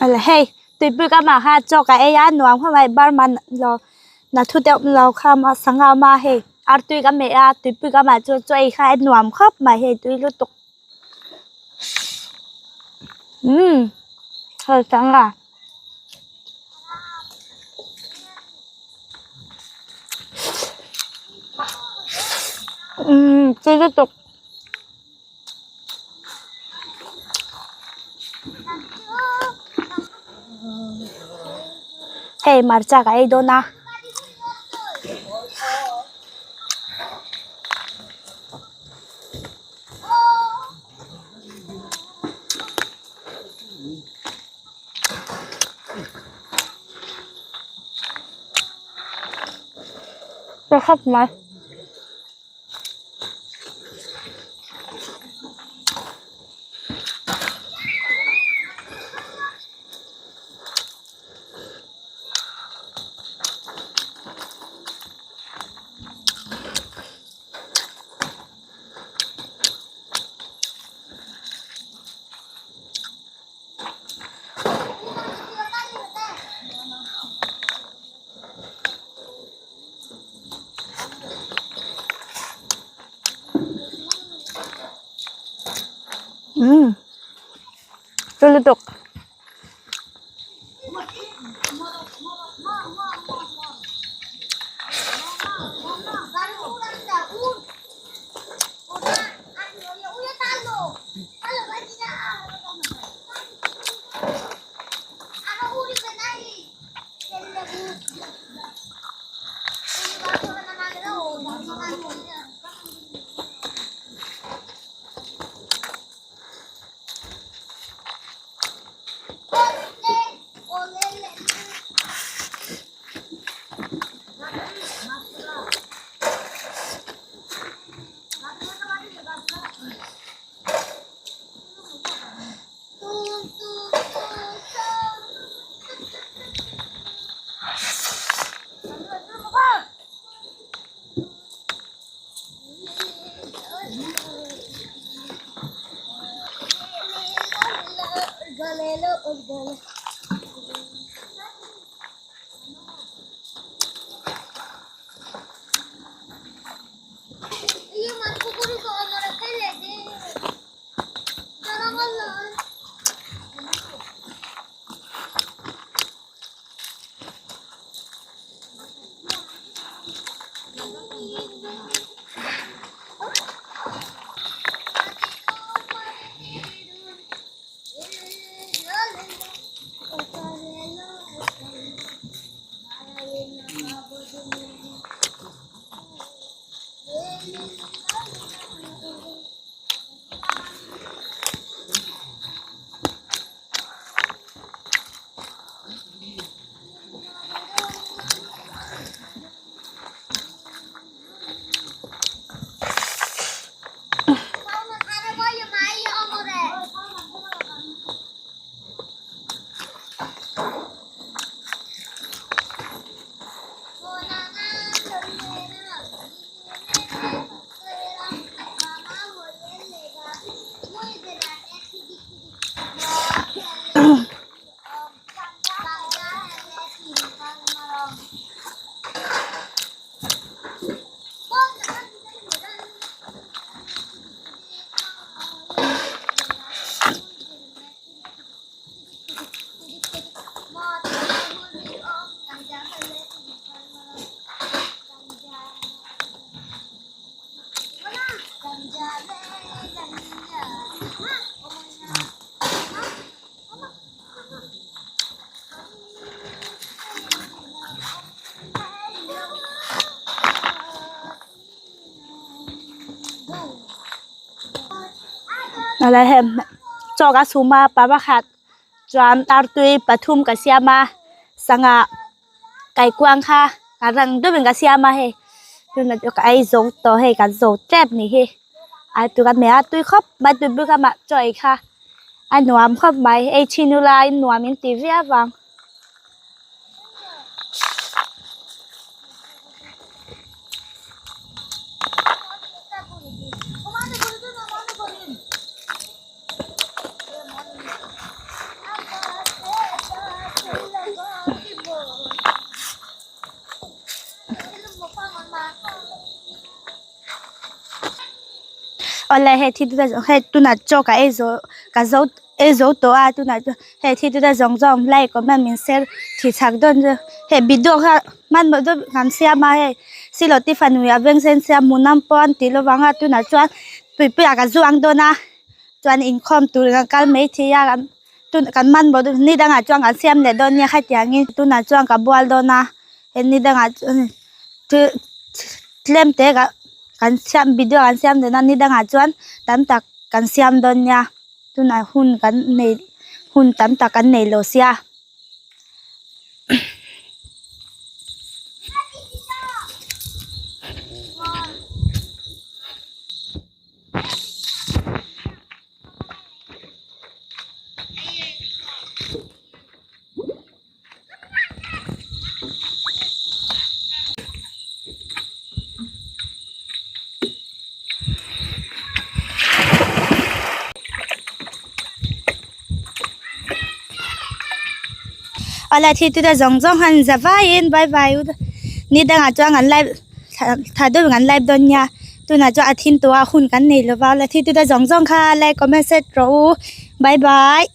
Awle hei tuipui kamah khan chaw ka ei a nuam khawp mai burma lo na thu deuh lo kha a sangha awm a hei artui ka hmeh a tuipui kamah chuan chaw ei kha a nuam khawp mai hei tui lutuk. Umm hei sangha. Umm tui lutuk. Hei hmarcha ka ei dawn a. Ka khawp mai. Umm tui lutuk. Helai hei chaw ka chhum a pa pakhat chuan artui pathum ka siam a sangha kaikuang kha a rang deuhin ka siam a hei tunah chu ka ei zo tawh hei kan zo tep ni hi a tui ka hmeh a tui khawp mai tui bik a mah chaw ei kha a nuam khawp mai ei chhin ula in nuam in ti viau ang. Awle hei thil te zawng hei tunah chaw ka ei zawh ka zo ei zo tawh a tunah chuan hei thil te zawng zawng like comment min share thih chak dawn chu hei video kha hmanhmawh deuh kan siam a hei silo te fanu a veng sen sia hmuhnawm pawh an tih lovang a tunah chuan puipuia ka zuang dawn a chuan inkhawm tur kan kal mai thei a tun kan hmanhmawh deuh ni dangah chuan kan siam leh dawn nia khatiangin tunah chuan ka bual dawn a he ni dangah chuan thil tlem te ka kan siam video kan siam dawn a ni dangah chuan tam tak kan siam dawn nia tunah hun kan nei hun tam tak kan nei lo sia. Awle thil te zawng zawng han za vaiin vai vai u ni dangah chuan an live tha deuhin an live dawn nia tunah chuan a thim tawh a hun kan nei lova awle thil te zawng zawng kha like comment share rawh u bye bye.